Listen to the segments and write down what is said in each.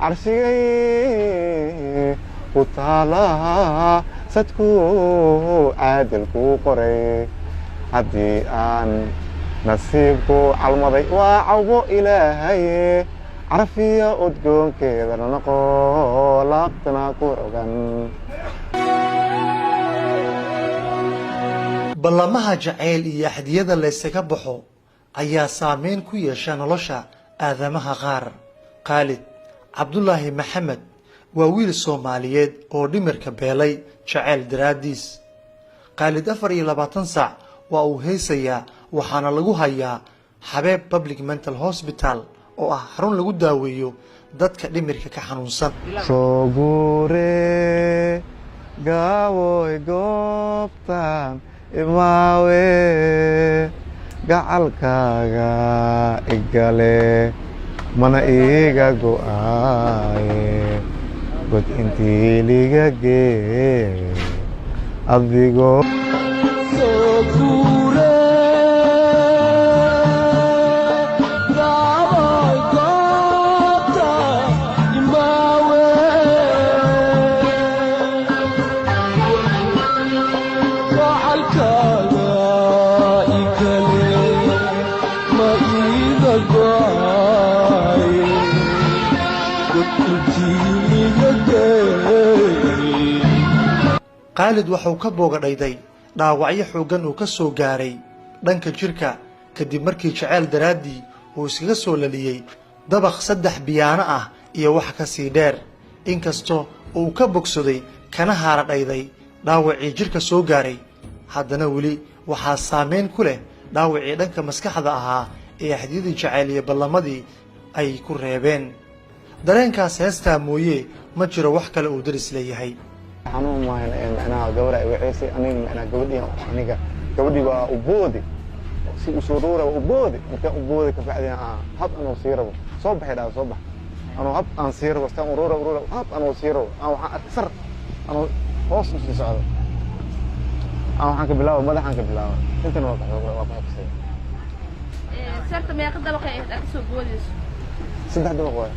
Carshigay ku taalaa, sadku caadil kuu qoray. Haddii aan nasiibku calmaday, waa cawbo Ilaahaye. Carafiya udgoonkeedana noqo, laabtana ku rogan. Ballamaha jacayl iyo axdiyada laysaga baxo ayaa saameyn ku yeesha nolosha aadamaha qaar. Khaalid Cabdulaahi Maxamed waa wiil Soomaaliyeed oo dhimirka beelay jacayl daraaddiis. Khaalid 24 saac waa uu heesayaa, waxaana lagu hayaa Xabeeb Public Mental Hospital, oo ah xarun lagu daaweeyo dadka dhimirka ka xanuunsan. Soo guure gaawoy, goobtan imaawe, gacalkaaga igale, mana iiga go'aaye. God intii liga geeye adigoo Khaalid waxuu ka boogadhayday dhaawacyo xooggan uu ka soo gaaray dhanka jirka, kadib markii jaceyl daraaddii uu iskaga soo laliyey dabaq 3 biyaano ah iyo wax ka sii dheer. Inkastoo uu ka bogsaday kana haaradhayday dhaawacii jirka soo gaaray, haddana weli waxaa saameyn ku leh dhaawacii dhanka maskaxda ahaa ee axdiyadii jacayl iyo ballamadii ay ku reebeen. Dareenkaas heestaa mooye ma jiro wax kale uu daris leeyahay. Xanuun maahan ee macnaha gabadha ay waceysay aniga, macnaha gabadhii, aniga gabadhii waa u boodi, si u soo roora waa u boodi. Markaan u boodi kabacdi aan hab anoo sii rabo, soo baxay, dhaa soo bax, anoo hab aan sii rabo, staan uroora uroora, hab anoo sii rabo, aan waxaan arkay sar anoo hoos u sii socdo. Aan waxaan ka bilaaba madaxaan ka bilaaba, intana waa ka waa ku xabsay. Sarta meeqa dabaqay ahayd aad kasoo boodayso? 3 dabaq waay.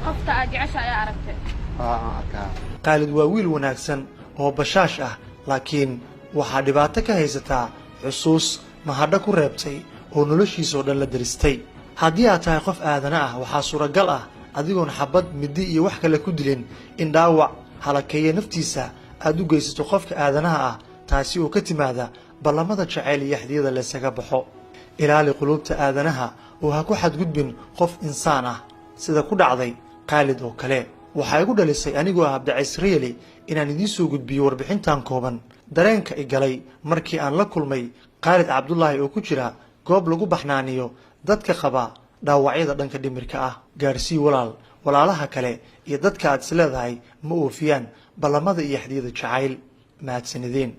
Qofta aad jecesha ayaa aragtay? Aa, aan arkaa. Khaalid waa wiil wanaagsan oo bashaash ah, laakiin waxaa dhibaato ka haysataa xusuus mahadho ku reebtay oo noloshiisa oo dhan la deristay. Haddii aad tahay qof aadana ah, waxaa suuragal ah adigoon xabad, midi iyo wax kale ku dilin in dhaawac halakeeya naftiisa aad u geysato qofka aadanaha ah, taasi oo ka timaada ballamada jacayl iyo axdiyada laysaga baxo. Ilaali quluubta aadanaha oo ha ku xadgudbin qof insaan ah, sida ku dhacday Khaalid oo kale. Waxaa igu dhalisay anigoo ah Abdicays Riyali inaan idiin soo gudbiyo warbixintan kooban dareenka i galay markii aan la kulmay Khaalid Cabdulaahi oo ku jira goob lagu baxnaaniyo dadka qaba dhaawacyada dhanka dhimirka ah. Gaarsii walaal walaalaha kale iyo dadka aad is leedahay ma oofiyaan ballamada iyo axdiyada jacayl. Mahadsanideen.